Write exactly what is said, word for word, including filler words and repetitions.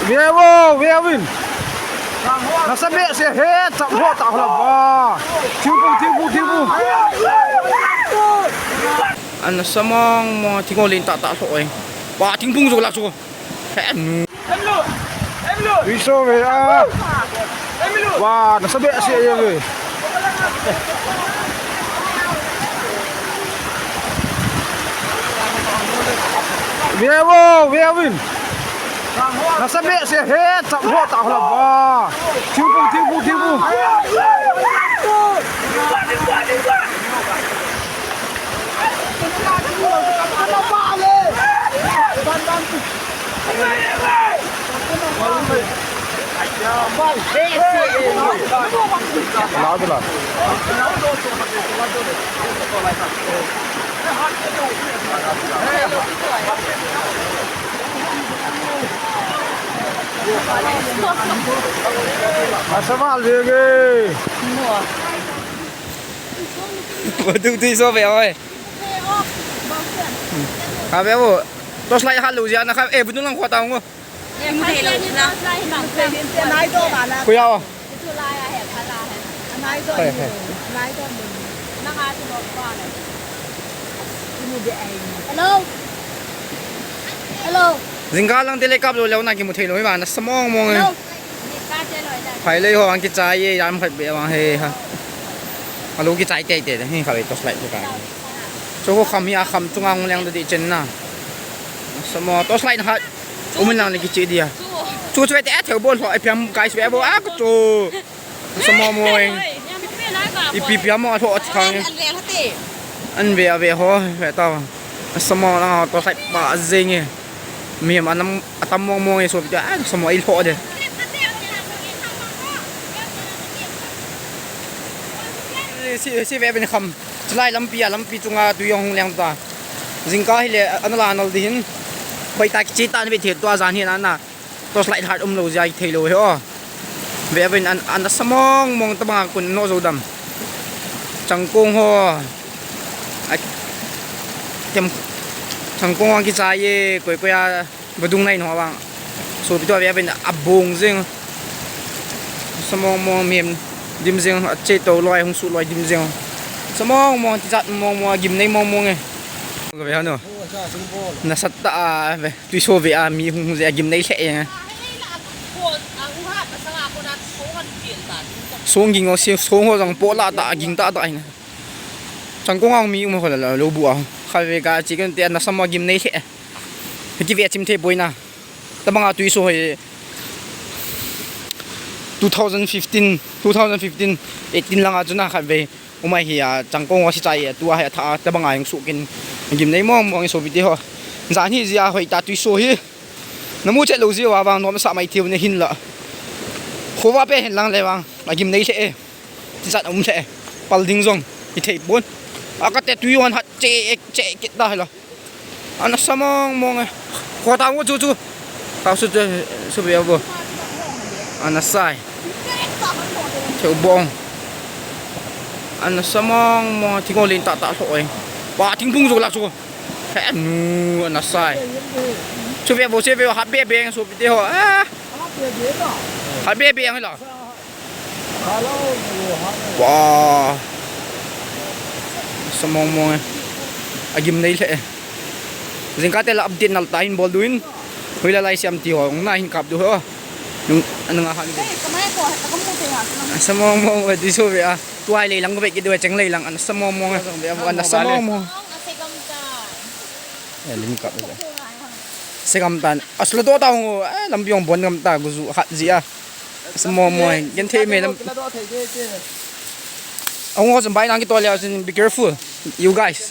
Ve vo, ve uvin. Nasa behseh e, chap lhoh tah lou va. Thingphung, thingphung, thingphung. Ana sa mong mong, thingphung len tah tah lhoh e. Ba, thingphung jo lah chu. He nu. Tui so ve a. Wa, nasa behseh e ve. Ve vo, ve uvin. Nasa behseh e, chap lhoh tah lou va. Thingphung, thingphung, thingphung. Asa val ve ge. Ba, tu, tu so ve oi. Ka ve vo. Torchlight hat lou jeh a na kha, eh, bu nung lang kho ta ngo. Koi a o. Hei, hei. Hello. Hello. Jingkah lang tele kap lou leu na kimu thei lou hi ba, nasa mong mong e. Hello. Phai lei ho ang kichai e, jam khat be vang he ha. Alo kichai tei tei hi kha ve torchlight tu ka. Chu ko kham hi a kham chunga hung leng ta di chen na. Nasa mong torchlight hat. Umin lang le kichi dia. Chu chu te a theu bol ho, ai piam guys ve vo a ko chu. Nasa mong mong e. Ipi piam mo a lhoh a chang e. An ve a ve ho, ve ta. Nasa mong lang ho torchlight ba jeng e. Mi ma nam atam mong mong e so pita. Nasa mong i lhoh de. Si, si ve ben kham. Chulai lampi a, lampi chunga tui jong hung leng ta. Jingkah hile, ana la nal di hin. Khoi ta kichi ta ni ve thei tua jan hin ana. Torchlight hat um lou jeh a kithei lou hi o. Ve uvin an, an nasa mong mong tabang a kun no jo dam. Changkong ho. A, kem, changkong ho kichai e, koi koi a. Vadung nai no vang. Sopi to ve uvin abong jing. Nasa mong mong mem dim jing, ache to loi hung su loi dim jing. Nasa mong mong ti jat mong mong gimnei mong mong e. Ve hano. Nasa ta a ve. Tui so ve a mi hung hung jeh a gimnei lheh e. Song ging o si song ho jong po la ta ging ta ta hi na. Changkong a mi um ho la lou bu a. Kha ve ka chi kan te nasa mong gimnei lheh. Ki ve chim thei poi na. Tabang a tui so hoi two thousand fifteen, two thousand fifteen, eighteen lang a chu na kha ve. Umai hi a changkong ho si chai e, tua hi a tha a tabang a hung su kin. Gimnei mong mong e sopi te ho. Jan hi jeh a hoi ta tui so hi. Na mu chet lou jeh a vang nom sa mai thei u ne hin la. Kho va pe hin lang le vang. Agimnei lheh e. Ti jat um lheh e. Pal ding jong. I thei pon. A ka te tui hon hat che, che kit ta hi la. Ana sa mong mong e. Kho ta ngo chu chu. Ta su chu, su ve vo. Ana sai. Theu bong. Ana sa mong mong, thingphung len ta ta lhoh e. Ba, thingphung jo lah chu. He nu, ana sai. Su ve vo, su ve vo, hat be be, sopi te ho. Ah. Hat be be ang la. Wow. Sa mong mong e. Agimnei lheh e. Jingkah te la update nal ta hin bol du hin. Hoila lai siam ti ho, na hin kap du ho. Nung, nung a han. Sa mong mong e, ti so ve a. Tuai lei lang ko ve kit du e, cheng lei lang. Ana sa mong mong e. Ana sa mong mong. E, lim kap du. Segam tan. Asla do ta hung, eh, lampi jong bon ngam ta, guju hat jeh a. Sa mong mong e, gen thei me lam. Hung ho jong bai nang kito le, be careful, you guys.